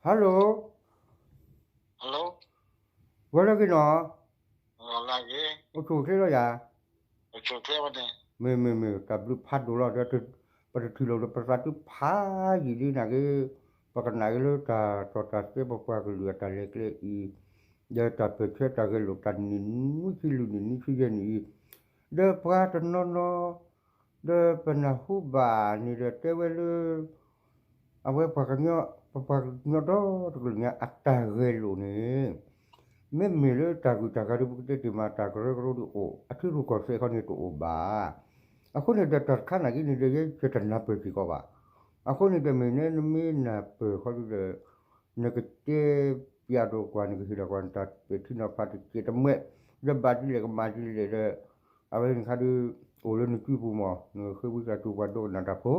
Hello, ဂီၤလၢဂ့ၤနီၤ, အိၣ်ဆူၣ်အိၣ်ချ့လီၤယၤ, မ့ၢ်မ့ၢ်မ့ၢ်တၢ်ဘျုးဖးဒိၣ်လီၤ, ဒီးပတထံၣ်လိာ်ဒီးပသးဒုးဖးယံာ်လံနာ်က့, ပကနၣ်က့ၤလၢတၢ်တီတၢ်သဲပပှၤကလုာ်အတၢ်လဲၤကျဲအံၤ, ဒီးတၢ်ပၢၢ်ဆၢတၢ်ဂဲၤလိာ်တၢ်နံၣ်နွံဆံလွံၢ်နံၣ်နွံဆံယဲၢ်နံၣ်အံၤ, ဒီးပှၤတနီၤနီၤ ဒီးပနၢ်ဟူဘၣ်န့ၣ်ဒီးတဲဝဲလၢ အဝဲပှၤကညီ, ပပှၤကညီဒီတကလုာ်ညါအတၢ်ဂဲၤလိာ်န့ၣ်, မ့မ့ၢ်လၢတၢ်ဂုၤတၢ်ဂၤဒီးပကတဲတ့ၢ်မး တၢ်ကရၢကရိဒီးအိၣ်, အထံရူၢ်ကီၢ်သဲးခီန့ၣ်တအိၣ်ဘၣ်. အဃိန့ၣ်ဒီးတၢ်တခါနာ်က့န့ၣ်ဒီး ယဲယတနၢ်ပၢၢ်စ့ၢ်ကီးဘၣ်. အဃိန့ၣ်ဒီးမ့ၢ်နဲနမ့ၢ်နၢ်ပၢၢ်ခီဒီး နကတဲပျးဒီးကွၢ် နကဟ့ၣ်လီၤကွၢ်နတၢ်ပဲာ်ထံနီၤဖးတစဲးတမှဲး, ဒီးဘၣ်ဒ်လဲၣ်ကမၤဒ်လဲၣ်ဒီး အဝဲန့ၣ်ခါဒီး အိၣ်လၢနစုပူၤမး နဃ့ဝံသးစူၤပှၤဒိကနၣ်တၢ်ဖိ,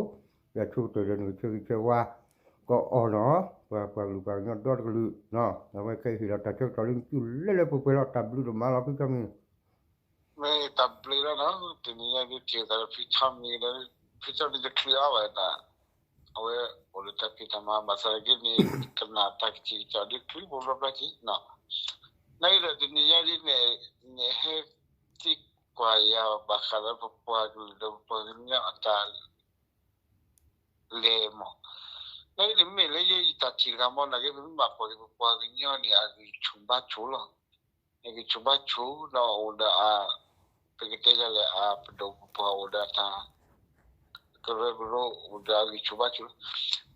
ဒီးဆိကတၢၢ်ဒီးနကဆၢဂ့ၤဆၢဝါ ကအီၣ်နီၤ, ပှၤပှၤကလုာ်ပှၤကညီဒီတကလုာ်, အဝဲခဲအံၤဟ့ၣ်လီၤတၢ်ဆၢကတီၢ်လၢနစုလၢလၢပှဲၤပှဲၤလီၤ. တၢ်ဘျုးဒိၣ်မးလီၤ ဖုခီမံၤ. မ့ၢ်တၢ်ဘျုးလီၤနီၤ, တနံၤညါဒ်ထံၣ်သးဒီးဖုခီမံၤဒီး ဖုခီမံၤတချုးအါဘၣ်တၢ်, အဝဲအိၣ်ဒီးတၢ်ဖံးတၢ်မၤ ဘၣ်ဆၣ်သနာ်က့န့ၣ် ကနၣ်တၢ်ကစံၣ်ကစီၣ်ဒ်ချုးဖိဘျီဘျီက့ၤ, နာ်က့ဒီးတနံၤညါဒ်န့ၣ် နဟဲသံကွၢ်ယၤဘၣ်ဃးဒီးပပှၤကလုာ်ဒီးပပှၤကညီအတၢ် လဲၤမး, နာ်က့န့ၣ်မ့ၢ်လၢယဲယတၢ်ထံၣ်တဂၤမး နာ်က့ပမ့ၢ်ဘၣ်ကွၢ်က့ၤပပှၤကညီန့ၣ် အဂံၢ်ဆူၣ်ဘါဆူၣ်လီၤ. အဂံၢ်ဆူၣ်ဘါဆူၣ်ဒီးအိၣ်ဒီးအ, ပကတဲဒ်လဲၣ် အပဒိၣ်ပပှၢ်အိၣ်ဒီးတၢ် ကရၢကရိအိၣ်ဒီးအဂံၢ်ဆူၣ်ဘါဆူၣ်လီၤ.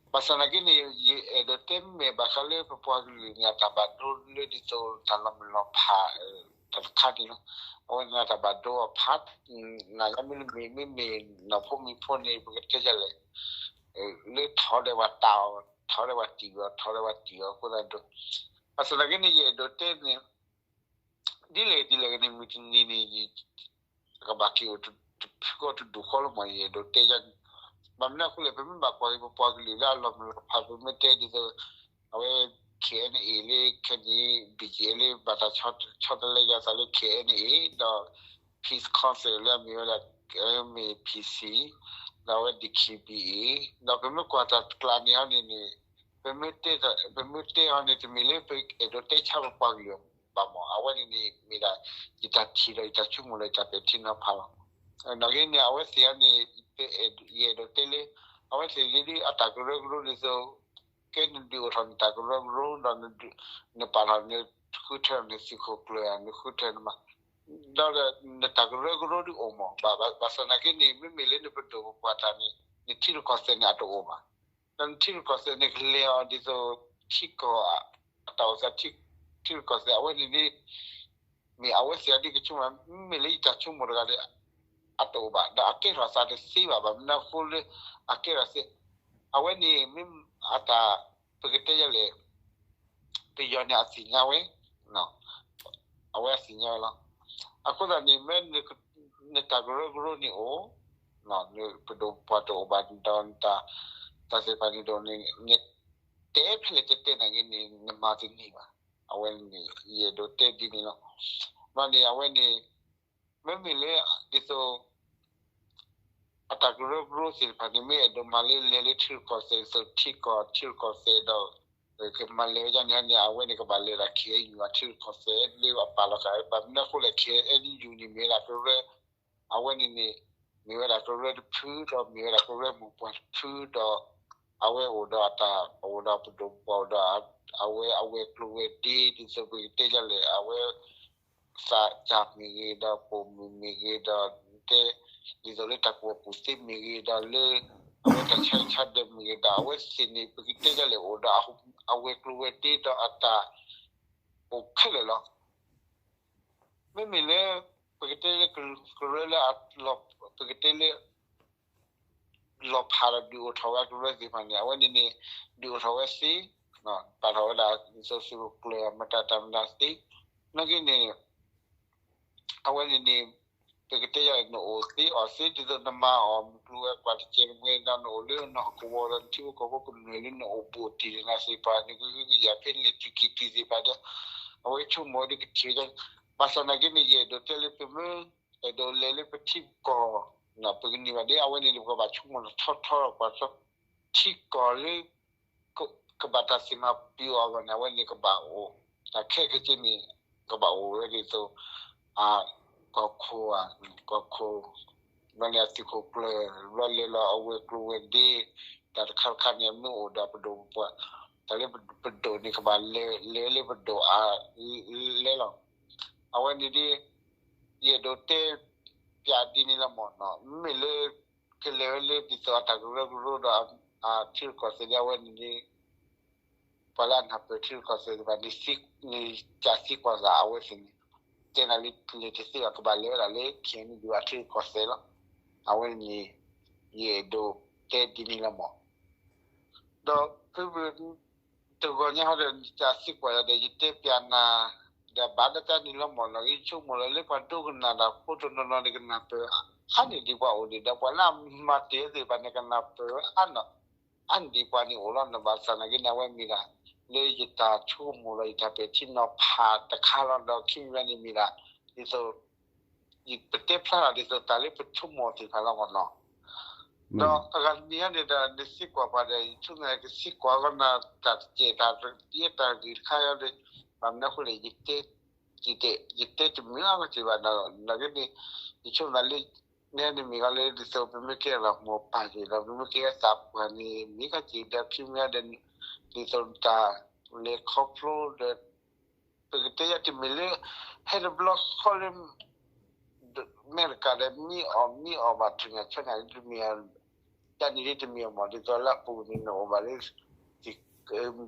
ဘၣ်ဆၣ်သနာ်က့န့ၣ် ယအဲၣ်ဒိးတဲမ့ၢ်ဘၣ်ဃးလၢပပှၤကလုာ်န့ၣ် အတၢ်ဘၣ်ဒိလၢဒ်သိးတၢ်လီၤမုၢ်လီၤဖး တၢ်တခါန့ၣ်လီၤ. အဝဲန့ၣ်တၢ်ဘၣ်ဒိအဖး, နာ်က့မ့မ့ၢ် မ့မ့ၢ်နီၢ်ဖိမံၤဖိန့ၣ် ပကတဲဒ်လဲၣ် လၢထီၣ်ဒီးပှၤတၢ်အီၤ ထီၣ်ဒီးပှၤတံၢ်အီၤ ထီၣ်ဒီးပှၤတံၢ်အီၤအဃိသတးဒီး, ဘၣ်ဆၣ်သနာ်က့န့ၣ် ယအဲၣ်ဒိးတဲန့ၣ် ဒ်လဲၣ်ဒ်လဲၣ်ဂ့ၤန့ၣ် မုၢ်တနံၤန့ၣ် ကဘၣ်က့ၤအိၣ်တဖုဃီတဒူၣ်ဃီလီၤမး ယအဲၣ်ဒိးတဲယၤန့ၣ်, ဘၣ်မနုၤအဃိလဲၣ် ပမ့ၢ်ဘၣ်ကွၢ်က့ၤပပှၤကလုာ်လၢအလီၤမုၢ်လီၤဖး ပမ့ၢ်တဲဒ်သိး အဝဲ ခ့ၣ်အဲၣ်အ့ၣ် လၢခဲကနံၣ် ဘံၣ်ကၠံၣ် လၢဘၣ်တၢ်ဆီတလဲယၤသးလၢ ခ့ၣ်အဲၣ်အ့ၣ် ဒီး Peace Council လၢအမ့ၢ်ဝဲဒၣ် မ့ၢ် ပီၣ်စံၣ် ဒီးအဝဲ ဒံၣ်ခံဘံၣ်အ့ၣ် ဒီးပမ့ၢ်ကွၢ်တၢ်တကျးန့ၣ်အီၤန့ၣ်န့ၣ် ပမ့ၢ်တဲ ပမ့ၢ်တဲအီၤန့ၣ် တမ့ၢ်လၢပအဲၣ်ဒိးတဲဆါပပှၤကလုာ်ဘၣ်မး အဝဲန့ၣ်န့ၣ် မ့ၢ်ဒၣ်ယတၢ်ထံၣ်ဒီးယတၢ်ဆိကမိၣ်ဒီးယတၢ်ပဲာ်ထံနီၤဖးလီၤ. နာ်က့န့ၣ် အဝဲသ့ၣ်အံၤန့ၣ် ယအဲၣ်ဒိးတဲလၢ အဝဲသ့ၣ်ဒ်အတၢ်ကရၢကရိဒ်သိး ကဲနဒုးအိၣ်ထီၣ်နတၢ်ကရၢကရိဒီး နပာ်ထီၣ်နဃုထၢနသုးခိၣ်ကျၢၢ် နဃုထၢနမၤ ဒီးနတၢ်ကရၢကရိဒုးအိၣ်မး ဘၣ်ဆၣ်သနာ်က့န့ၣ် မ့မ့ၢ်လၢနပဒိၣ်ပပှၢ်တၢ်န့ၣ် နထံရူၢ်ကီၢ်သဲးန့ၣ်အတအိၣ်ဘၣ်. ဒီးနထံရူၢ်ကီၢ်သဲးန့ၣ်ကလဲၤအီၤဒ်သိး ထံကီၢ် အတၢ်အိၣ်သး ထံရူၢ်ကီၢ်သဲး အဝဲန့ၣ်န့ၣ် မ့ၢ်အဝဲသ့ၣ်အဒ်ကဆိကမိၣ် မ့မ့ၢ်လၢယတၢ်ဆိကမိၣ်တဂၤဒီး အတအိၣ်ဘၣ် ဒီးအကဲထီၣ်သးတသ့ဘၣ် ဘၣ်မနုၤအဃိလၢ အကဲထီၣ်သ့ အဝဲန့ၣ်မ့ၢ်အတၢ် ပကတဲယလဲၣ် ပယီၤန့ၣ်အသ့ၣ်ညါဝဲ အဝဲအသ့ၣ်ညါဝဲလီၤ. အဃိသတးန့ၣ် မ့ၢ်နတၢ်ကရၢကရိန့ၣ်အိၣ် ပဒိၣ်ပပှၢ်တအိၣ်ဘၣ်ဒီးနတၢ် တၢ်သ့ၣ်တဖၣ်န့ၣ်ဒီး နတဲဖဲလဲၣ်တဲတဲနာ်က့န့ၣ် နမၤတန့ၢ်ဘၣ်. အဝဲန့ၣ် ယအဲၣ်ဒိးတဲဒ်န့ၣ်လီၤ. ဘၣ်န့ၣ် အဝဲန့ၣ် မ့မ့ၢ်လၢ ဒ်သိး အတၢ်ကရၢကရိသ့ၣ်တဖၣ်န့ၣ် မ့ၢ်အဲၣ်ဒိးမၤလၢလဲၤလၢထံရူၢ်ကီၢ်သဲး ဒ်သိးထံကီၢ် ထံရူၢ်ကီၢ်သဲးဒီး ကမၤလဲၤဝဲဒ်န့ၣ်န့ၣ် အဝဲန့ၣ်ကဘၣ်လဲၤဒၣ် ခ့ၣ်အဲၣ်ယူၣ် အထံရူၢ်ကီၢ်သဲးလၢအပာ်လီၤဃာ် ဘၣ်မနုၤအဃိလဲၣ် ခ့ၣ်အဲၣ်ယူၣ်န့ၣ် မ့ၢ်ဝဲဒၣ်ကရၢ အဝဲန့ၣ်န့ၣ် မ့ၢ်ဝဲဒၣ်ကရၢတဖု ဒီးမ့ၢ်ဝဲဒၣ်ကရၢမိၢ်ပှၢ်တဖုဒီး အဝဲအိၣ်ဒီးအတၢ် အိၣ်ဒီးပဒိၣ်ပပှၢ်အိၣ်ဒီး အဝဲအဝဲၤကျိၤဝဲၤဒ့ ဒ်သိးပကတဲဒ်လဲၣ် အဝဲ သးစၢ်မ့ၢ်ဂ့ၤဒီးပိာ်မုၣ်မ့ၢ်ဂ့ၤဒီး တဲ ဒ်သိးလၢတၢ်ကူၣ်ဘၣ်ကူၣ်သ့မ့ၢ်ဂ့ၤဒီးလၢ အဝဲတၢ်ဆါဟံၣ်ဆါဒၢးမ့ၢ်ဂ့ၤဒီး အဝဲသ့ၣ်န့ၣ် ပကတဲဒ်လဲၣ်အိၣ်ဒီးအဝဲၤကျိၤဝဲၤဒ့ဒီးအတၢ် အိၣ်ခဲလၢာ်လီၤ. မ့မ့ၢ်လၢ ပကတဲလၢကရၢလၢ ပကတဲလၢ လီၤဖးဒီးဒုးအိၣ်ထီၣ်ဝဲအကရၢသ့ၣ်တဖၣ်န့ၣ် အဝဲန့ၣ်န့ၣ် ဒုးအိၣ်ထီၣ်ဝဲသ့ ပာ်ထီၣ်ဝဲဒၣ် သုးခိၣ်ကျၢၢ်မတၤတၢ်မတၤသ့ နာ်က့န့ၣ် အဝဲန့ၣ်န့ၣ် ပကတဲယၤ နအိၣ်သ့အီၣ်သ့ ဒ်သိးနမၤအီၣ်မုၢ်ကျိၤဝဲၤကွာ်တစဲးတမှဲဒီး နအိၣ်လၢနဟီၣ်ကဝီၤဒီး နထံဖိကီၢ်ဖိကမျၢၢ်လၢနအိၣ်ဘူးတံၢ်န့ၣ်သ့ၣ်တဖၣ် နကဟုကယာ်ဖဲနလဲၤတုၤက့ၤတုၤသ့ၣ်တဖၣ်ဒီး အဝဲဆိကမိၣ်ဝဲဒ်ကထံၣ်ဝဲဒၣ် ဘၣ်ဆၣ်နာ်က့န့ၣ် ယအဲၣ်ဒိးတဲလၢပမ့ၢ် အဲၣ်ဒိးလဲၤလၢပထံပကီၢ် ပကန့ၢ်ဘၣ်ဒ် အဝဲန့ၣ်န့ၣ် ပကဘၣ်ဆိကမိၣ်ထီထီဒီးပှၤထီ ထံကီၢ်လၢ က ကဘၣ်တၢ်စံၣ်မၤပျီအီၤအဂီၢ်န့ၣ် အဝဲန့ၣ်ကဘၣ်အိၣ်, တၢ်ခဲခဲက့န့ၣ် ကဘၣ်အိၣ်ဝဲဒ်သိး ကီၢ်ခိၣ်ဧါ, ကီၢ်ခိၣ် ဘျီန့ၣ်အသုးခိၣ်ကျၢၢ် ဘျီလဲၤလီၤအဝဲၤကျိၤဝဲၤဒ့ တၢ်တခါတခါန့ၣ် မ့ၢ်အိၣ်ဒီးပဒိၣ်ပပှၢ်, တၢ်လၢပဒိၣ်န့ၣ် ကဘၣ်လဲၤလဲၤလၢပဒိၣ်အါလဲလီၤ. အဝဲန့ၣ်ဒ် ယအဲၣ်ဒိးတဲ ပျးဒ်န့ၣ်လီၤမၢ်နီၤ, မ့မ့ၢ်လၢ ကလဲၤဝဲလၢဒ်သိးအတၢ်ကရၢကရိဒီး အထံရူၢ်ကီၢ်သဲးဒ်အဝဲန့ၣ်ဒ် ပှၤလၢအနၢ်ပၢၢ်ထံရူၢ်ကီၢ်သဲးသ့ၣ်တဖၣ်န့ၣ် စံးကွၢ်သးအဝဲသ့ၣ်န့ၣ် တဲနၤလၢလဲၤတသ့ဘၣ် ကဘၣ်လဲၤဝဲဒၣ်လၢ ခ့ၣ်အဲၣ်ယူၣ် အထံရူၢ်ကီၢ်သဲးလီၤ. အဝဲန့ၣ် ယအဲၣ်ဒိးတဲဒ်န့ၣ်လီၤမၢ်. ဒီးဖု တဂီၤညါဟီဒီး နစံးကွၢ်ယၤဒီး ယတဲပျးနၤ ဒီးဘၣ်ဒၣ်တၢ်န့ၣ်လီၤမၢ်နီၤ, ယဆိကမိၣ်လီၤလၢပှၤဒိကနၣ်တၢ်ဖိတနီၤနီၤန့ၣ် ကနၢ်ပၢၢ်အါန့ၢ်ဒံးပှၤအိၣ်ဒံး ဒီးပှၤလၢအမၤတ့ၢ်သ့ၣ်တဖၣ်န့ၣ် ကနၢ်ပၢၢ်အါနီၤ အါန့ၢ်ဒံးပှၤန့ၣ်အိၣ်လီၤ. ဘၣ်ဆၣ်သနာ်က့န့ၣ် အဝဲမ့ၢ်ဒၣ် လၢယတၢ်ဆိကမိၣ်လီၤ ယတၢ်ပဲာ်ထံနီၤဖးတခါလီၤ. ဒီးခံမံၤဝဲန့ၣ်မ့ၢ်ဒၣ် ဒ်သိး ပတဲဖျါထီၣ်ဒ်သိးတၢ်လၢပဆိကမိၣ်သ့ၣ်တဖၣ်လီၤမၢ်နီၤ. ဒီးအဂၤတမံၤဟီန့ၣ်ဒီး နစံးကွၢ်ပှၤဒီး ယဆိကမိၣ်ကစံးကွၢ်အဂီၢ်နၤ တၢ်တကဲးတၢ်တကဲးတၢ်ဂ့ၢ်တခါအံၤဒီး ဘၣ်မနုၤအဃိလဲၣ် ယတဲ ယတဲတမုာ်အါက့ဘၣ်ဒီး နာ်က့န့ၣ် ယဆိကမိၣ်လၢ နဲန့ၣ်မ့ၢ်ဂ့ၤလၢ ဒ်သိးပမ့ၢ်ကဲလီၤမိၢ်ပၢ်က့ၤဒီး ပမ့ၢ်ကဲသးပှၢ်န့ၣ် မ့ၢ်ကဲက့ၤဒီးခံမံၤဒီး ဒ်သိးတၢ်လဲၤခီဖျိဒီး ပကတဲယၤတမ့ၢ်လၢ ဟဲတဘျီဃီလၢ အမဲရကၤဒီး မံအီၣ်မံအီၣ်ဘၣ်ထံၣ်ညါဆၢညါတမ့ၢ် တၢ်န့ၣ်ဒ်တမ့ၢ်အီၤမၢ် ဒ်သိးလၢအပူၤန့ၣ် နအိၣ်ဘၣ်လၢ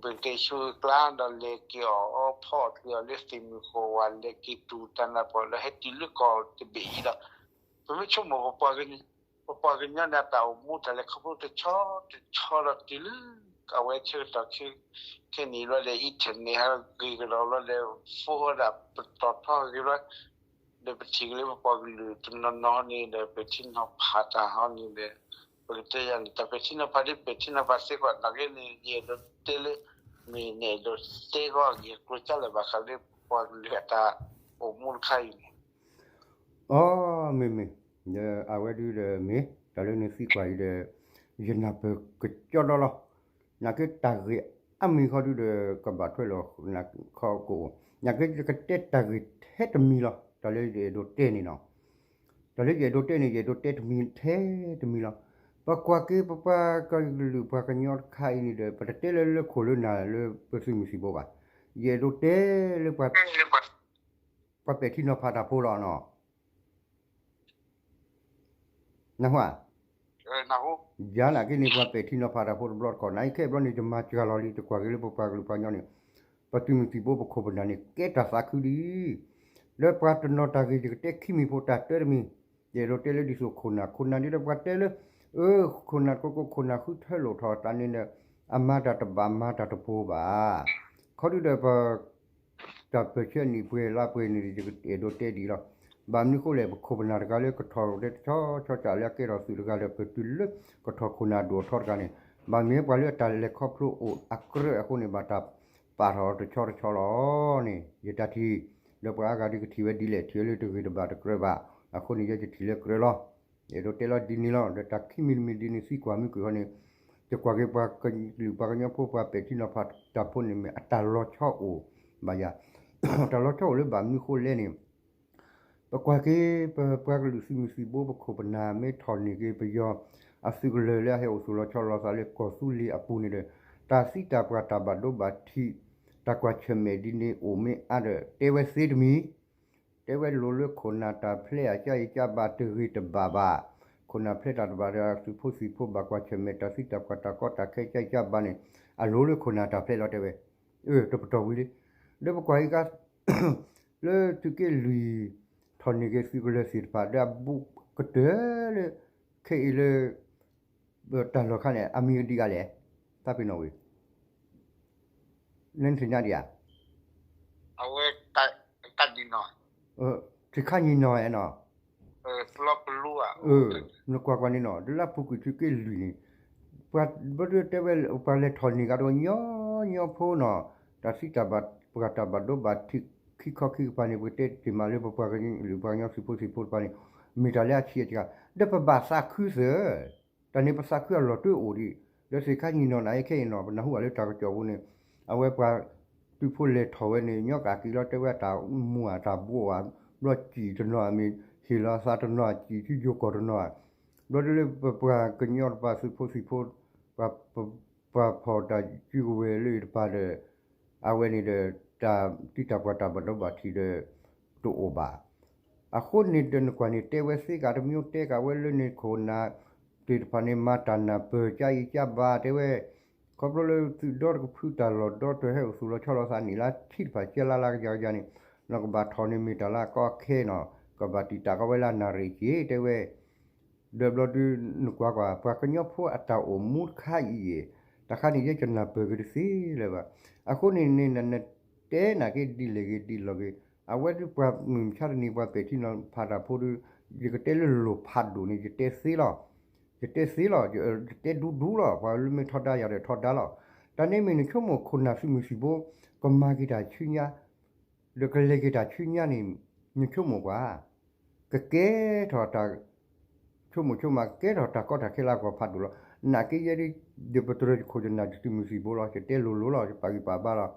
ပကဲဆူကျါဒီး လဲၤက့ၤအီၣ်အီဖီအီၣ်က့ၤအီၤလၢသ့ၣ်မုၢ်ဃီဝါ လဲၤက့ၤတူၢ်တၢ်နၢ်ပၢၢ်လၢဟဲတုၤလၢကီၢ်တဘ့ၣ်အံၤဒီး ပမ့ၢ်ဆိကမိၣ် ပပှၤကညီန့ၣ် အတၢ်အိၣ်မူတၢ်လဲၤခီဖျိတဆီတဆီဒီးတုၤလၢ အဝဲဆၢကတီၢ်ခဲ ခဲနံၣ်ဘျီဒီး internet ဟဲဂ့ၤကဒီးဘျီဒီး phone ဟဲဒၣ်ပတီၢ်ထီဂ့ၤဘျီ ဒီးပထံၣ်က့ၤလၢပပှၤကလုာ်တနီၤနီၤန့ၣ်ဒီး ပဲာ်ထံနီၤဖးတၢ်ဟီန့ၣ်ဒီး ပကတဲယၤန့ၣ် တၢ်ပဲာ်ထံနီၤဖးဒ်ပဲာ်ထံနီၤဖးစ့ၢ်ကီး နာ်က့န့ၣ် ယအဲၣ်ဒိးတဲလၢ မ့ၢ်နအဲၣ်ဒိးတဲဂီၢ်ဂ့ၢ်ကျိၤကၢ်လၢာ်ဘၣ်ဃးလၢ ပှၤကလုာ်အတၢ်အိၣ်မူတခါအံၤန့ၣ် အီ မ့ၢ်မ့ၢ်, အဝဲဒုဒီးမ့ၢ် တၢ်လၢနသံကွၢ်အံၤဒီး ယနၢ်ပၢၢ်ကကီဒီလီၤ. နာ်က့တၢ်ဂ့ၢ်အါမံၤဃီဒုဒီး ကဘၣ်ထွဲလီၤခီကအိၣ်, နာ်က့ယကတဲတၢ်ဂ့ၢ်ထဲတမံၤလီၤ. တၢ်လၢယအဲၣ်ဒိးတဲန့ၣ်နီၤ, တၢ်လၢယအဲၣ်ဒိးတဲန့ၣ် ယအဲၣ်ဒိးတဲတမံၤထဲတမံၤလီၤ. ပကွၢ်က့ၤပပှၤကလုာ်ပှၤကညီတခါအံၤန့ၣ်ဒီး ပတတဲလၢလၢခိၣ်လၢနၢ်လၢပသုးမုၢ်သံၣ်ဘိဘၣ်. ယအဲၣ်ဒိးတဲလၢ ပှၤပဲာ်ထံနီၤဖးတၢ်ဖိလီၤနီၤ. နၢ်ဟူဧါ, ယၤနာ်က့န့ၣ် ပှၤပဲာ်ထံနီၤဖးတၢ်ဖိတဘျီတခီၣ် နာ်အံၤခဲအံၤဘျီန့ၣ် ယမၤစှၤလီၤလံ ယကွၢ်က့ၤလၢပပှၤကလုာ်ပှၤကညီန့ၣ် ပသုးမုၢ်သံၣ်ဘိပခိၣ်ပနၢ်န့ၣ် ကဲတၢ်သးခုဒ်အံၤ, လၢပှၤတနီၤတၢ်ဂ့ၢ် ယကတဲခံမံၤဖိတၢ်တၢတမံၤ, ယအဲၣ်ဒိးတဲလၢဒ်သိးခိၣ်နၢ် ခိၣ်နၢ်ဒ်ဒီးပှၤတဲလၢ အၢ ခိၣ်နၢ်တကိးကိး ခိၣ်နၢ်ဃုထၢလိာ်ထီၣ်တၢ်န့ၣ်ဒီး အမၤတၢ်တဘၣ်မၤတၢ်တပှဲၤဘၣ်. ခီဒုဒီးပ တၢ်ပၢၢ်ဆၢနံၣ်ပှဲၤလါပှဲၤန့ၣ် ယအဲၣ်ဒိးတဲဒ်အံၤလီၤ. ဘၣ်မနုၤဃိလဲၣ် ပခိၣ်ပနၢ်တဂၤလၢကထီၣ်တဆီဆီကၢ်လၢအကဲထီၣ်သုးတဂၤဒီး ပတုၤလၢကထီၣ်ခိၣ်နၢ်ဒိၣ်ထီတဂၤန့ၣ် ဘၣ်မ့ၢ်ပှၤလၢအတၢ်လဲၤခီဖျိအိၣ်အကြၢးအဃိန့ၣ် ဘၣ်တၢ်ပာ်ထီၣ်တဆီတဆီလီၤန့ၣ် ယတၢ်ထံၣ်, ဒီးပှၤအါဂၤဒုးကထံၣ်ဝဲဒ်လဲၣ် ထံၣ်ဝဲလၢတဂ့ၤတဘၣ်တကြၢးဘၣ်, အဃိန့ၣ် ယဲယထံၣ်လၢကြၢးလီၤ. ယအဲၣ်ဒိးတဲလီၤဒ်န့ၣ်လီၤ. ဒီးတၢ်ခံမံၤတမံၤဒ်န့ၣ်သံကွၢ်မုၢ်ကွံာ်ဃီန့ၣ် ယကွၢ်က့ၤပှၤကလုာ်ပှၤကညီဖိ ပှၤပဲာ်ထံနီၤဖးတၢ်ဖိန့ၣ်မ့ၢ်အတၢ်လီၤဆီအိၣ်ဘၣ်ယၤ, တၢ်လီၤဆီအိၣ်လၢဘၣ်မနုၤဃိလဲၣ်န့ၣ် ပကွၢ်က့ၤ ပပှၤကလုာ်သုးမုၢ်သံၣ်ဘိပခိၣ်ပနၢ်မ့ၢ်ထီၣ်န့ၢ်က့ၤပယီၤအသုးကလၢၤလၢအဟဲအိၣ်သူၣ်လီၤဆီလီၤသးလၢကီၢ်သူလ့ၤအပူၤန့ၣ်ဒီး တၢ်သံတၢ်ပှၢ်တၢ်ဘၣ်ဒိဘၣ်ထံး တၢ်ကွၢ်ဆၢၣ်မဲာ်ဒ်န့ၣ်အိၣ်မ့ၢ်အါဒီး တဲဝဲသ့တမံၤ တဲဝဲလိၤလၢခိၣ်နၢ်တၢ်ဖျဲးအကစၢ်ယကစၢ်ဘၣ်တဂ့ၤတဘၣ်ဘၣ်, ခိၣ်နၢ်ဖျဲးတၢ်တဘၣ်ဒီး သုးဖိသံၣ်ဖိဘၣ်ကွၢ်ဆၢၣ်မဲာ်တၢ်သံတၢ်ပှၢ်တၢ်ကီတၢ်ခဲကစၢ်ယကစၢ်ဘၣ်န့ၣ် အလိၤလၢခိၣ်နၢ်တၢ်ဖျဲးလီၤတဲဝဲ, အၢ တပတီၢ်ဝံၤလံ, ဒီးပကွၢ်အံၤကါ လၢသုးက့လွံၢ် ထီၣ်န့ၢ်က့ၤသုးကလၢၤသ့ၣ်တဖၣ် ဒီးအဘူးကတၢၢ်လၢ ခဲအံၤလၢ တၢ်လီၢ်ခါန့ၣ် အမံၤကဒံးဂၤလဲၣ်, သးပ့ၤနီၣ်ဝံၤ နသ့ၣ်ညါဒံးဧါ, အဝဲ တၢ်ဒံးနီၤ, ထံခါညီနီၤဧါနီၤ, နကွၢ်ကွၢ်န့ၣ်နီၤ လၢလၢပူၤကွံာ်သုးက့လွံၢ်န့ၣ် ပှၤဘၣ်ဒုးတဲဝဲ ပှၤလဲၤထီၣ်န့ၢ်ဂၤတဝဲညီညီဖိနီၤ, တၢ်သံတၢ်ဘၣ်ပှၤတၢ်ဘၣ်ဒိဘၣ်ထံးခံခီခံကပၤန့ၣ် ပကတဲတ့ၢ်မးလၢပပှၤကလုာ်ပှၤကညီသုးဖိသံၣ်ဖိတဖၣ်န့ၣ် မ့ၢ်တၢ်လၢအဆံးအစှၤ ဒီးပဘၣ်သးခုသၢ တၢ်န့ၣ်ပသးခုအလီၢ်တအိၣ်ဒံး, ဒီးသ့ၣ်ခါညီနီၢ်နၤအံၤခဲအံၤနီၤ ပနၢ်ဟူဘၣ်လၢတၢ်ကစီၣ်ပူၤန့ၣ် အဝဲပှၤ သုးဖိလဲၤထီၣ်ဝဲန့ၣ် ညီကးက့ၤလီၤ တဲဝဲတၢ်မူဧါ တၢ်ဘှီဧါ, ဘျီစံၣ်တနီၤဧါမ့ၢ် ဟ့ၣ်လီၤအသးတနီၤဧါ စံၣ်ထံယိၤကီၢ်တနီၤဧါ, ဘျီဒ်လၢပပှၤကညီတပၤသုးဖိသံၣ်ဖိ ပှၤ ပှၤဖီၣ်တၢ်စုကဝဲၤလၢအံၤတပၤဒီး အဝဲန့ၣ်ဒီး တၢ်တံၢ်တၢ်ပှၢ်တၢ်ဘၣ်ဒိဘၣ်ထံးဒီး တအိၣ်ဘၣ်. အဃိန့ၣ်ဒီးနကွၢ်န့ၣ် တဲဝဲသ့ကးတမံၤ တဲကးဝဲလၢန့ၣ်ခိၣ်နၢ်သ့ၣ်တဖၣ်န့ၣ် မၤတၢ်နၢ်ပၢၢ်ကါအံၤကါဘၣ် တဲဝဲ, ခီဖျိလၢသုးဒီတကဖုတၢ်လီၢ်ဒီတၢ်ဟဲအိၣ်သူၣ်လီၤဆီလီၤသးန့ၣ်လၢထံတဖၣ်ကဲလါလါကယၤကယၤန့ၣ် နကဘၣ်ထီၣ်န့ၣ်မ့ၢ်တၢ်လၢအကီအခဲနီၤ ကဘၣ်တံာ်တာ်ကီဝဲလၢအနၣ်ရံၣ်က့ၤ တဲဝဲ ဒီးဘျီဒုးနကွၢ်ကွၢ် ပှၤကညီဖိအတၢ်အိၣ်မူတခါအံၤ တခါန့ၣ် ယဲကနၢ်ပၢၢ်က့ၤတသ့လၢၤဘၣ်. အဃိန့ၣ်န့ၣ် နတဲနာ်က့ဒ်လဲၣ်ဂ့ၤဒ်လဲၣ်ဂ့ၤ အဝဲဒုးပှၤမုၢ်မဆါတနံၤ ပှၤပဲာ်ထံနီၤဖးတၢ်ဖိဒုး ယကတဲလၢလိၣ်ဖးဒိၣ်န့ၣ် ယတဲသ့လီၤ. ယတဲသ့လီၤ. ယတဲဒူဒူလီၤ. ပှၤလၢမ့ၢ်ထီဒါယၤဒီးထီဒါလီၤ. တၢ်န့ၣ်မ့ၢ်နဆိကမိၣ်ခိၣ်နၢ်သုးမုၢ်သံၣ်ဘိ ကမၤက့ၤတၢ်ဆူညါ ဒီးကလဲၤက့ၤတၢ်ဆူညါန့ၣ် နဆိကမိၣ်ကွၢ် ကကဲထီၣ်တၢ် ဆိကမိၣ်ဆိကမး ကကဲထီၣ်တၢ်ကီတၢ်ခဲလၢအဂီၢ်ဖးဒိၣ်လီၤ. နာ်က့ယဲဒၣ် ယပတြၢၤယခိၣ်ယနၢ်ယသုးမုၢ်သံၣ်ဘိလီၤ. ယတဲလိၤလိၤလီၤ. ယပာ်ဂံၢ်ပာ်ဘါလီၤ.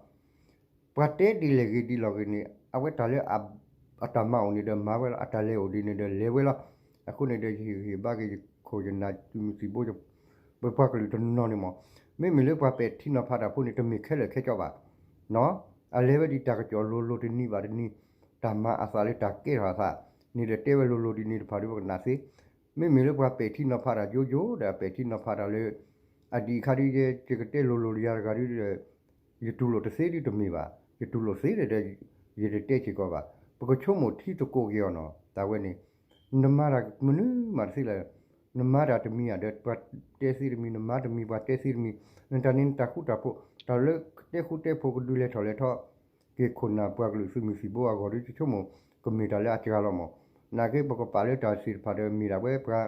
ပှၤတဲဒ်လဲၣ်ဂ့ၤဒ်လဲၣ်ဂ့ၤန့ၣ် အဝဲတၢ်လၢ အတၢ်မၤအိၣ်န့ၣ်ဒီးမၤဝဲလီၤ. အတၢ်လဲၤအိၣ်ဒ်န့ၣ်ဒီးလဲၤဝဲလီၤ. အဃိန့ၣ်ဒီးယဟ့ၣ်ဂံၢ်ဟ့ၣ်ဘါက့ၤယခိၣ်ယနၢ်သုးမုၢ်သံၣ်ဘိ ပပှၤကလုာ်တနီၤန့ၣ်မး မ့မ့ၢ်လၢပှၤပဲာ်ထံနီၤဖးတၢ်ဖိန့ၣ် တမ့ၢ်ခဲလၢာ်ခဲဆ့ဘၣ် အလဲၤဝဲဒ်တၢ်ကစီၣ်လိၤလိၤတနံၤဘၣ်တနံၤ တၢ်မၤအသးလၢတၢ်ကဲထီၣ်အသးန့ၣ်ဒီး တဲဝဲလိၤလိၤဒ်န့ၣ်တဖၣ်ဒီးပကနၣ်သ့. မ့မ့ၢ်လၢပှၤပဲာ်ထံနီၤဖးတၢ်ယိယိဒီး အပဲာ်ထံနီၤဖးတၢ်လၢ အဒံးအခါဒ်ယဲ ယကတဲလိၤလိၤယၤတဂၤဒ်ဒီး ယတူၢ်လိာ်တသ့ဒ်တမ့ၢ်ဘၣ်. ယတူၢ်လိာ်သ့ဒီး ယတတဲစ့ၢ်ကီးဘၣ်. ပကဆိကမိၣ်ထံသကိးက့ၤအီၤနီၤ တၢ်ဝဲန့ၣ် နမၤတၢ်မနုၤမးတသ့လၢၤ နမၤတၢ်တမံၤဧါဒီး ပှၤတဲသ့တမံၤ နမၤတမံၤ ပှၤတဲသ့တမံၤ နတၢ်န့ၣ်နတၢ်ဃူတၢ်ဖိး တၢ်လၢတဲဃူတဲဖိးကဒုးလဲၤထီၣ်လဲၤထီ က့ၤခိၣ်နၢ်ပှၤကလုာ်သုးမုၢ်သံၣ်ဘိအဂီၢ်ဒီး ယဆိကမိၣ် ကမ့ၢ်တၢ်လၢအစှၤလီၤမး. နာ်က့ပကပာ်လၢတၢ်သ့ၣ်တဖၣ်ဒီး မ့ၢ်ဒၣ်ဝဲပှၤ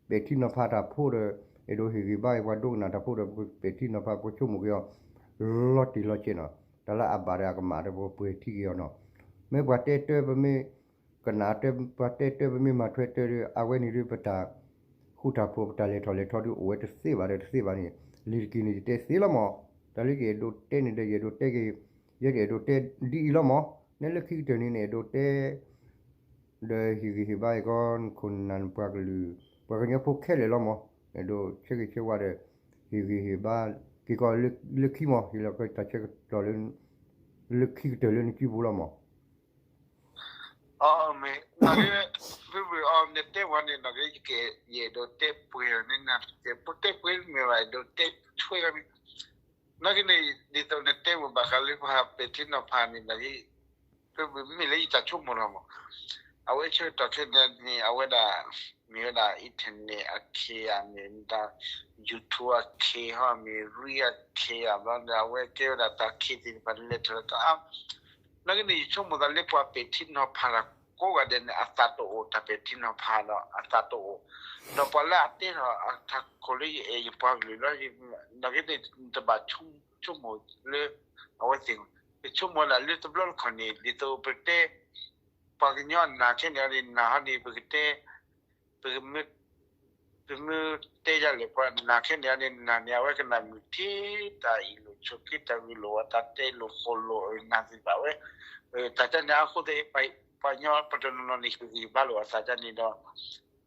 ပဲာ်ထံနီၤဖးတၢ်ဖိဒီး အဲၣ်ဒိးဟ့ၣ်ဂံၢ်ဘါက့ၤပှၤဒိကနၣ်တၢ်ဖိဒီး ပပဲာ်ထံနီၤဖး ပကဆိကမိၣ်က့ၤအီၤ လီၤတံၢ်လီၤဆဲးနီၤ တၢ်လၢအဘၣ်ဒီးအကမၣ်ဒီး ပပှဲၤထံက့ၤအီၤနီၤ. မ့ၢ်ပှၤတဲတၢ်ပမ့ၢ် ကနၣ်တၢ် ပှၤတဲတၢ်ပမ့ၢ်မၤထွဲတၢ်ဒီး အဝဲန့ၣ်ဒီးပတၢ် ဃူတၢ်ဖိး ပတၢ်လဲၤထီၣ်လဲၤထီဒီး အိၣ်ဝဲတသ့ဘၣ်ဒီးတသ့ဘၣ်န့ၣ် လံာ်တက့ၢ်န့ၣ် ယတဲသ့လီၤမး. တၢ်လၢယအဲၣ်ဒိးတဲန့ၣ်ဒီး ယအဲၣ်ဒိးတဲက့ၤ ယဲယအဲၣ်ဒိးတဲဒ်အံၤလီၤမး. နဲလၢခံကတၢၢ်န့ၣ် နအဲၣ်ဒိးတဲ ဒီးဟ့ၣ်ဂံၢ်ဟ့ၣ်ဘါက့ၤကီး ခိၣ်နၢ်ပှၤကလုာ် ပှၤကညီဖိခဲလၢာ်လီၤမး. အဲၣ်ဒိးဆၢဂ့ၤဆၢဝါဒီး ဟ့ၣ်ဂံၢ်ဟ့ၣ်ဘါက့ၤကီးလၢခံမး ဟ့ၣ်လီၤက့ၤတၢ်ဆၢကတီၢ်လၢ လၢခံကတၢၢ်လၢနစုပူၤလီၤမး. အမ့ၢ် နက့ ဖုဖုအီၤ နတဲဝဲန့ၣ် နက့ ယကဲ ယအဲၣ်ဒိးတဲပှဲၤန့ၣ် နတဲပှဲၤမ့ၢ်ဘၣ် အဲၣ်ဒိးတဲထွဲဂၤမ့ၢ် နက့န့ၣ် ဒ်သိးနတဲဝဲဘၣ်ဃးလၢပှၤပဲာ်ထံနီၤဖးန့ၣ် နက့ ဖုဖုမ့ၢ်လၢယတၢ်ဆိကမိၣ်လီၤမး အဝဲဆၢကတီၢ်ခဲန့ၣ်န့ၣ် အဝဲဒၣ် မ့ၢ်ဝဲဒၣ် internet အခ့ဧါ မ့ၢ်ဝဲဒၣ် YouTube အခ့ဟီ မ့ၢ် re အခ့ဧါ ဘျီဒီး အဝဲကဲဝဲဒၣ်တၢ်ခ့သ့ၣ်တဖၣ်လဲၤထီၣ်လဲၤထီ နက့န့ၣ် ယဆိကမိၣ်သးလၢပှၤပဲာ်ထံနီၤဖးတၢ်ကိးဂၤဒဲးန့ၣ် အသးတအိၣ် တၢ်ပဲာ်ထံနီၤဖးဒီးအသးတအိၣ်, ဒီးပှၤလၢအတဲထီၣ်အတၢ်ခိၣ်လၢယအဲၣ်ယပှၤကလုာ်လီၤ, နက့န့ၣ် တဘၣ်ဆိကမိၣ်လၢ အဝဲသ့ၣ်, ယဆိကမိၣ်ဒၣ်လၢတဘျီတခီၣ်န့ၣ် ဒ်သိးပတဲ ပှၤကညီအနၢ်ခဲန့ၣ်အီၤန့ၣ် နၢ်ဟီန့ၣ် ပကတဲ ပကမ့ၢ် ပမ့ၢ်တဲယၤလဲၣ် ပှၤနၢ်ခဲန့ၣ်အီၤန့ၣ် နၢ်န့ၣ် အဝဲကနၣ်မုာ်ထံ တၢ်အံၣ်လိာ်ဆိးက့ တၢ်ဂ့ၢ်လိာ်ဝဲ တၢ်တဲလိာ်ဃိလိာ် နၢ်သ့ၣ်တဖၣ်ဝဲ, တၢ်တၢ်န့ၣ်အဃိသ့ၣ် ပှၤကညီပှၤတနီၤနီၤန့ၣ် ဟ့ၣ်ဂံၢ်ဘါလိာ်အသးတၢ်န့ၣ်ဒီး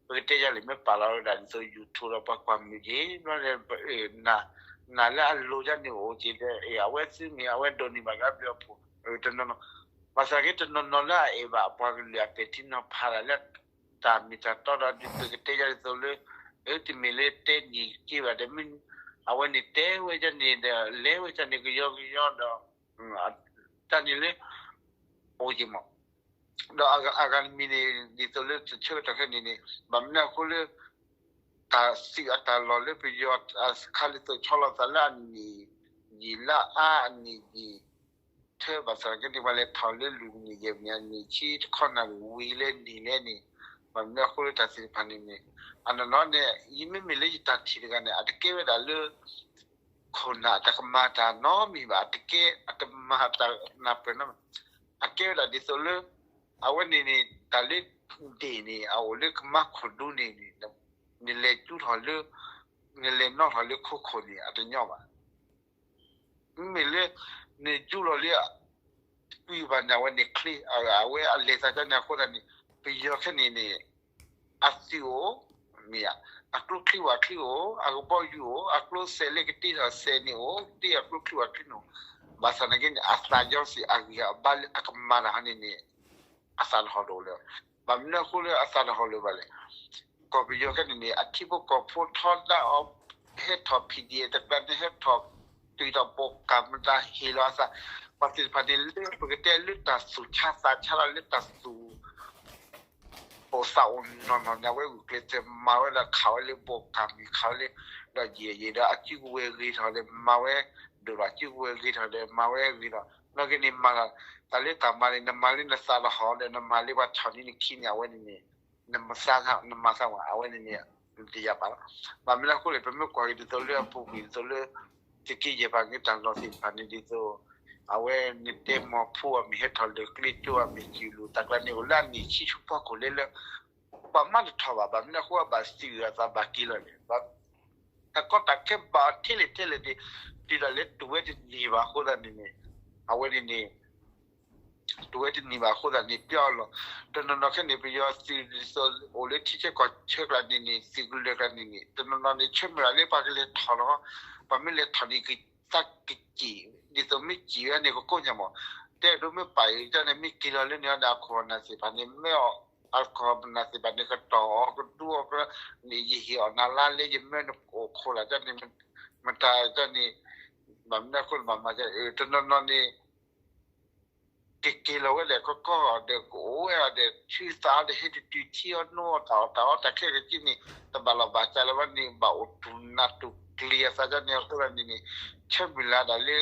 ပကတဲယၤလဲၣ် မ့ၢ်ပာ်လီၤဝဲဒၣ်ဒ်သိး YouTube ဒီးပှၤကွၢ်မုာ်က့ၤ ဘျီန့ၣ် နၢ်လၢအလိၤယၤန့ၣ်အိၣ်က့ၤဒီး အဝဲသ့ၣ်မ့ၢ် အဝဲဒိးန့ၢ်ဘၣ်လၢအဘျုးအဖှိၣ် တနီၤနီၤ, ဘၣ်ဆၣ်က့တနီၤနီၤလၢအအဲၣ်ဘၣ်ပှၤကလုာ်အပဲာ်ထံနီၤဖးတၢ်လၢ တၢ်မ့ၢ်တၢ်တီဒီး ဒ်ပကတဲယၤဒ်သိးလၢ တမ့ၢ်လၢတဲန့ၢ်က့ၤဘၣ်ဒီး မ့ၢ်အဝဲန့ၣ်တဲဝဲယၤန့ၣ်ဒီး လဲၤဝဲယၤန့ၣ်ကယီကယီဒီး တၢ်န့ၣ်လၢ အိၣ်က့ၤမး, ဒီးအဂၤတမံၤန့ၣ် ဒ်သိးလၢတဆၢကတီၢ်ခဲအံၤန့ၣ် ဘၣ်မနုၤအဃိလၢ တၢ်စံးအတၢ်လီၢ်လၢပယီၤအခါလၢသိးဆီလီၤသးလၢအနံၣ်ယံာ်လၢအါ အနံၣ်ယံာ် ထၢဘၣ်ဆၣ်က့န့ၣ် ပှၤလဲၤထီၣ်လၢလွံၢ်နံၣ်ယဲၢ်နံၣ် အနံၣ်ဆံတခီနၣ်ရံၣ်ဝံၤလၢနံၣ်လဲၣ်န့ၣ် ဘၣ်မနုၤအဃိလၢတၢ်သ့ၣ်တဖၣ်န့ၣ်န့ၣ် အနီၢ်နီၢ်န့ၣ် ယမ့မ့ၢ်လၢယတၢ်ထံၣ်တဂၤန့ၣ် အတကဲဝဲဒၣ်လၢ ခိၣ်နၢ်အတၢ်ကမၤတၢ်နီတမံၤဘၣ် အတကဲ အတမၤတၢ်နၢ်ပၢၢ်နီတမံၤ အကဲဝဲဒၣ်ဒ်သိးလၢ အဝဲန့ၣ်န့ၣ် တၢ်လၢဒ့ၣ်န့ၣ် အအိၣ်လၢကမၤခိၣ်ဒူန့ၣ်န့ၣ် နလဲၤကၠူထီၣ်လၢ နလဲၤနီၣ်ထီၣ်လၢခိခိၣ်န့ၣ် အတညီဘၣ်. မ့မ့ၢ်လၢ နယူၢ်လီၤလၢ ကွံာ်ဘၣ်န့ၣ် အဝဲန့ၣ်ချ့ အဝဲအလဲၤသးဒ်န့ၣ်အဃိသတးန့ၣ် ပယီၤခဲန့ၣ်န့ၣ် အသုးအိၣ် မ့ၢ်ဧါ, အကျိချံဝၣ်ချံအိၣ်, အကဘီယူၤအိၣ်, အကျိစဲးလၢကတ့ထီၣ်စဲးန့ၣ်အိၣ်, တ့အကျိချံဝၣ်ချံန့ၣ်အိၣ်, ဘၣ်ဆၣ်သနာ်က့န့ၣ် အသးယီစံးအဂံၢ်အဘါလၢအကမၤတၢ်ဟီန့ၣ်န့ၣ် အသးတဟီၣ်ဒိၣ်လၢၤ. ဘၣ်မနုၤအဃိလၢအသးတဟီၣ်လၢၤဘၣ်လဲၣ်. ကီၢ်ပယီၤခဲန့ၣ်န့ၣ် အထံဖိကီၢ်ဖိထီဒါအီၤ ဟဲထီၣ် PDF တကျါန့ၣ် ဟဲထီၣ်တုၤဒီးဘိးကၢ်မတၤဟ့ၣ်လီၤအသး ပှၤသ့ၣ်တဖၣ်န့ၣ် လၢပကတဲလၢတၢ်သူၣ်ဆါသးဆါလီၤ လၢတၢ်သူၣ် အိၣ်သးအိၣ်နီၢ်နီၢ်န့ၣ် အဝဲဂုာ်ကျဲးစၢးမၤဝဲဒီးခးဝဲလၢဘိးကၢ်မ့ၢ်ခးဝဲလၢ ဒီးယံာ်ယံာ်ဒီးအစုကဝဲၤဂ့ၤထီၣ်ဒီးမၤဝဲ ဒိၣ်ဒီးအစုကဝဲၤဂ့ၤထီၣ်ဒီး မၤဝဲဂ့ၤထီၣ် နီၢ်က့န့ၣ်မၤ တၢ်လၢတၢ်မၤန့ၣ် နမၤလၢနသးတဟီၣ်ဒီး နမၤလၢပှၤထီၣ်န့ၢ်နခံန့ၣ် အဝဲန့ၣ်န့ၣ် နမၤသး နမၤသးဝဲ အဝဲန့ၣ်န့ၣ် တယၤဘၣ်လီၤ. ဘၣ်မနုၤအဃိလဲၣ် ပမ့ၢ်ကွၢ်က့ၤဒ်သိးလၢအပူၤကွံာ်ဒ်သိးလၢ သုးက့ယဲၢ်ပှၤက့ၤတၢ်လီၢ်သ့ၣ်တဖၣ်န့ၣ်ဒ်သိး အဝဲန့ၣ်တဲမီၤဖိအမ့ၢ်ဟဲထီၣ်လၢကျ့ကၠိအမ့ၢ်စံးလူၤ တၢ်ကျါန့ၣ်အိၣ်လၢအနံၣ်ဆံဆူဖီခိၣ်လၢလၢ ပှၤမၤတထီၣ်ဘၣ် ဘၣ်မနုၤအဃိဘၣ်စံးဂ့ၤအသးဘၣ်က့ၤလီၤန့ၣ် တၢ်ကီတၢ်ခဲဘၣ်အီၤထဲလဲၣ်ထဲလဲၣ်န့ၣ် တုၤဒၣ်လဲာ်တဝဲတန့ၢ်ဘၣ်အဃိသတးန့ၣ်န့ၣ် အဝဲန့ၣ်န့ၣ် တဝဲတန့ၢ်ဘၣ်အဃိသတးန့ၣ် ပျီအလီၢ် တနီၤနီၤခဲန့ၣ် ပယီၤသုးဒ်သိးအိၣ်လၢထံဆၢကီၢ်ဆၢကျါန့ၣ်န့ၣ် သုးကလၢၤကျါန့ၣ်န့ၣ် တနီၤနီၤန့ၣ် ဆၢမုၢ်လၢ်လၢပှၤကလဲၤထီၣ်လီၤ ပှၤမ့ၢ်လဲၤထီၣ်န့ၣ် ကသးကစံၣ် ဒ်သိးမ့ၢ်စံၣ်ဝဲန့ၣ် ကကိးညါမး တဲဒိမ့ၢ်ပာ်အံၤန့ၣ် မ့ၢ်က့ၤလီၤလၢန့ၣ်ဒီးအခိၣ်အနၢ်သ့ၣ်တဖၣ်န့ၣ် မ့ၢ်အီၤ အခိၣ်အနၢ်သ့ၣ်တဖၣ်န့ၣ် ကတီၢ်အီၤကဒူအီၤကန့ၣ် ယဟ့ၣ်အီၤနၤလါလၢယမၢနအိၣ်ခိၣ်လၢ်န့ၣ် မတၤန့ၣ် ဘၣ်မနုၤအဃိဘၣ်မၤ တနီၤနီၤန့ၣ် ကက့ၤလီၤဝဲဒၣ်ကကီဒီး ကအိၣ်ဝဲဒၣ်ဒီး ဆူသးဒီး ဟဲတတုၤထံအီၤနိအီၤတၢ်အီၣ်တၢ်အီတၢ်ခဲကက့န့ၣ် တဘၣ်လီၤဘၣ်စးလၢၤဘၣ်န့ၣ် ဘၣ်အိၣ်တူၢ်နးတူၢ်ကျံၤအသးန့ၣ်အဃိသတးန့ၣ်န့ၣ် ဆၢမုၢ်လၢ်ဒၣ်လၢ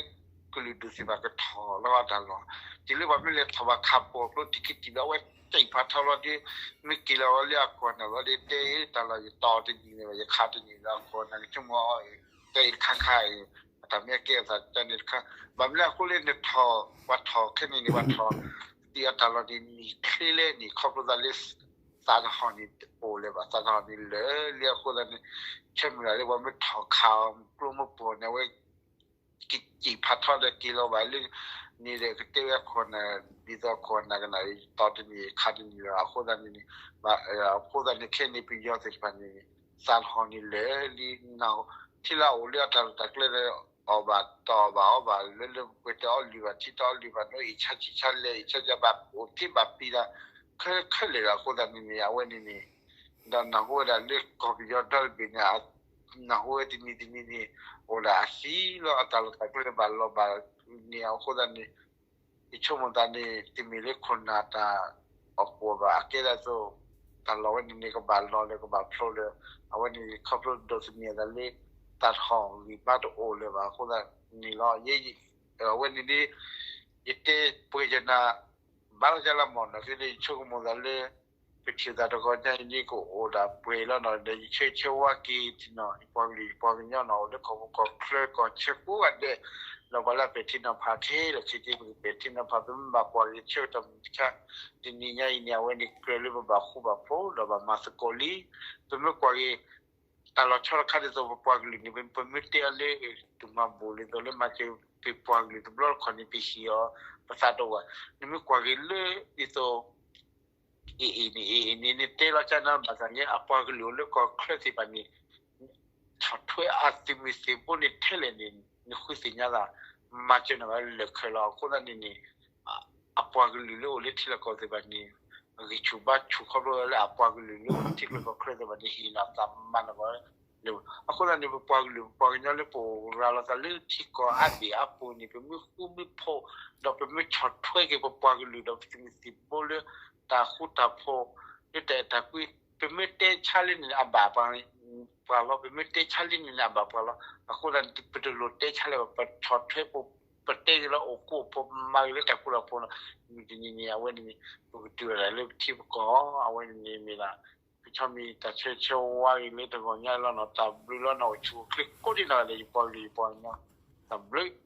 ကလုာ်ဒူၣ်သ့ၣ်တဖၣ်ကထီၣ်လီၤတၢ်လီၢ် တုၤလၢပှၤမ့ၢ်လဲၤထီၣ်ဘၣ်ခးပိာ်ကျိတံၢ်ခံတံၢ်ဘၣ် အဝဲတ့ၢ်ဖးထီလီၤဒီး မ့ၢ်က့ၤလီၤဝဲလၢအခိၣ်အနၢ်လီၤဒီး တဲတၢ်လီၢ်ယတီၢ်တနံၤန့ၣ်ဘၣ် ယခးတနံၤလၢအခိၣ်အနၢ်ကဆိကမိၣ်အီၤအံၤ တဲအံၤတခါခါအံၤ အတၢ်မ့ၢ်အကဲအသးန့ၣ်တခါ ဘၣ်မနုၤအဃိလၢနထီၣ် ပှၤထီၣ်ခဲန့ၣ်န့ၣ် ပှၤထီၣ် သံအတၢ်လီၢ်န့ၣ် နံၣ်ချ့လဲၣ်န့ၣ် ခီဖျိသးလၢ သးတဟီၣ်န့ၣ်အိၣ်လၢၤဘၣ် သးတဟီၣ်န့ၣ်လၢာ်လံအဃိသတးန့ၣ် ဆၢမုၢ်လၢ်လၢပှၤမ့ၢ်ထီၣ်ခးအီၤကျိမ့ၢ်ပိာ်န့ၣ် အဝဲ ကစံၣ်ဖးထီဒီးက့ၤလီၤဘၣ်လၢ န့ၣ်ဒီးကတဲဝဲအခိၣ်နၢ် ဒ်သိးအခိၣ်နၢ်ကနၣ် တီၢ်တနံၤခးတနံၤလီၤ အဃိသတးန့ၣ်န့ၣ် အဃိသတးန့ၣ် ခဲန့ၣ် ပယီၤသ့ၣ်တဖၣ်န့ၣ် သးတဟီၣ်န့ၣ်လၢာ်လံ ထံလၢအအိၣ်လၢအတၢ်လီၢ်တၢ်ကျဲဒီး အီၣ်ဘၣ်တၢ်အီၣ်ဘၣ်အီဘၣ် လၢလၢပှဲၤပှဲၤတအီလုၢ်ဘၣ် ထံတအီလုၢ်ဘၣ် နီၢ်အံၤဆါဆံးဆါလဲၢ် အံၤဆါဆံးဘၣ် အိၣ်ထဲဘၣ်ပံၤဒီး ခဲလၢာ်ခဲလၢာ်ဒီး အဃိသတးန့ၣ်န့ၣ် အဝဲန့ၣ်န့ၣ် ဒီးနၢ်ဟူဝဲဒၣ်လၢကီၢ်ပယီၤဒီတဘ့ၣ်န့ၣ် နၢ်ဟူဝဲတနံၤတနံၤန့ၣ် အိၣ်ဒၣ်အသံလီၤ အတၢ်လီၢ်တၢ်ကျဲဘၣ်လီၤဘၣ်န့ၣ် အဃိသတးန့ၣ် ယဆိကမိၣ်သးန့ၣ် တမ့ၢ်လၢခိၣ်နၢ်တၢ်အီၣ်ပှီၢ်ဘၣ် အကဲဒၣ်သိး တၢ်လီၢ်ဝဲန့ၣ်န့ၣ် ကဘၣ်လီၤလၢၤ ကဘၣ်ဖျိလၢၤ အဝဲန့ၣ်ခီဖျိဒိးသန့ၤအသးလၢ တၢ်တဟီၣ်ဂံၢ်ဘါတအိၣ်လၢၤဘၣ်အဃိသတးန့ၣ်လီၤ. အဝဲန့ၣ်န့ၣ် ယတဲပှဲၤယနၢ် ဘၣ်လီၤကလီၤမၢ်နီၢ် က့ဒီးယဆိကမိၣ်သးလၢ ပထံၣ်သးတဂီၤညါအံၤန့ၣ် ကအိၣ်ဒၣ်ပှဲၤလီၤနီၢ် ဒီးယဆၢဆၢဝါက့ၤထံနီၤ ယပှၤကလုာ်ယပှၤကညီနီၤ အိၣ်လၢကီၢ်ပူၤကီၢ်ချၢကီၢ်ဆၢကိးဂၤဒဲး ဒီးပှၤလၢအပဲာ်ထံနီၤဖးခဲလၢာ်ခဲဆ့ ပကပဲာ်ထံနီၤဖး ပမ့ၢ်ဘၣ်ပှၤဂ့ၤဆၢကတီၢ်မုၢ်တခါ တနံၤညါအံၤန့ၣ် အဝဲန့ၣ်ကြၢးလၢပဘၣ်ဃူဘၣ်ဖိး ဒီးဘၣ်မၤသကိးလံ ပမ့ၢ်ကွၢ်က့ၤ တၢ်လီၤဆီတခါဒ်သိးပပှၤကလုာ်န့ၣ် ပမ့ၢ်တဲအီၤလၢ တုၤမၤဘူၣ်ဒ်သိးလၢမၤစၢၤပပှၤကလုာ်တဘျီတခီၣ်န့ၣ် ပဟံးအီၤ ပသးတအိၣ်ဘၣ် နမ့ၢ်ကွၢ်က့ၤလၢဒ်သိး AA န့ၣ် AA န့ၣ် နတဲလီၤကၢ်နၤဘၣ်ဆၣ်န့ၣ် အပှၤကလုာ်အိၣ်လၢကီၢ်ချၢသ့ၣ်တဖၣ်န့ၣ် ဆီၣ်ထွဲအသုးမုၢ်သံၣ်ဘိန့ၣ်ထဲလဲၣ်န့ၣ် နဃုသ့ၣ်ညါသး မၤစၢၤနၤဘၣ်လၢာ်ခၢၣ်လီၤ. အဃိသတးန့ၣ်န့ၣ် အပှၤကလုာ်လၢအိၣ်လၢထံလီၢ်ကီၢ်သ့ၣ်တဖၣ်န့ၣ် ဂံၢ်ဆူၣ်ဘါဆူၣ်ခီဖျိလၢအပှၤကလုာ်လၢအိၣ်လၢထံချၢကီၢ်ချၢသ့ၣ်တဖၣ်န့ၣ် ဟ့ၣ်လီၤသးမၤနၤဘၣ်လၢာ် အဃိသတးန့ၣ် ပပှၤကလုာ်ပပှၤကညီလၢပအိၣ်ရၤလီၤသးလၢထံကီၢ်အါဘ့ၣ်အါပူၤန့ၣ် ပမ့ၢ်ဃူမ့ၢ်ဖိး ဒီးပမ့ၢ်ဆီၣ်ထွဲက့ၤပပှၤကလုာ်ဒီးပသုးမုၢ်သံၣ်ဘိလၢ တၢ်ဃူတၢ်ဖိး လၢတၢ်အဲၣ်တၢ်ကွံ ပမ့ၢ်တဲဆါလံန့ၣ် အဘၣ်ပှၤလီၤ ပမ့ၢ်တဲဆါလံန့ၣ် အဘၣ်ပှၤလီၤ. အဃိသတးန့ၣ် ပတလိၣ်တဲဆါလၢၤဘၣ် ပဆီၣ်ထွဲပ ပတဲက့ၤလၢအိၣ်ဃူအိၣ်ဖိး မၤက့ၤလၢတၢ်ဃူတၢ်ဖိးလီၤ. မုၢ်တနံၤန့ၣ် အဝဲန့ၣ်န့ၣ် ပကတုၤဝဲဒၣ်လၢပထံပကီၢ် အဝဲန့ၣ်န့ၣ်မ့ၢ်ဒၣ် ပဆီမံၤတၢ်ဆၢဆၢဝါဂ့ၤလၢတဂီၤညါလီၤနီၤ တၢ်ဘျုးလီၤနီၤ အိၣ်ဆူၣ်အိၣ်ချ့ကိးဒံးနီၢ်ဂၤဒဲး ယပှၤကလုာ်ယပှၤကညီ တၢ်ဘျုး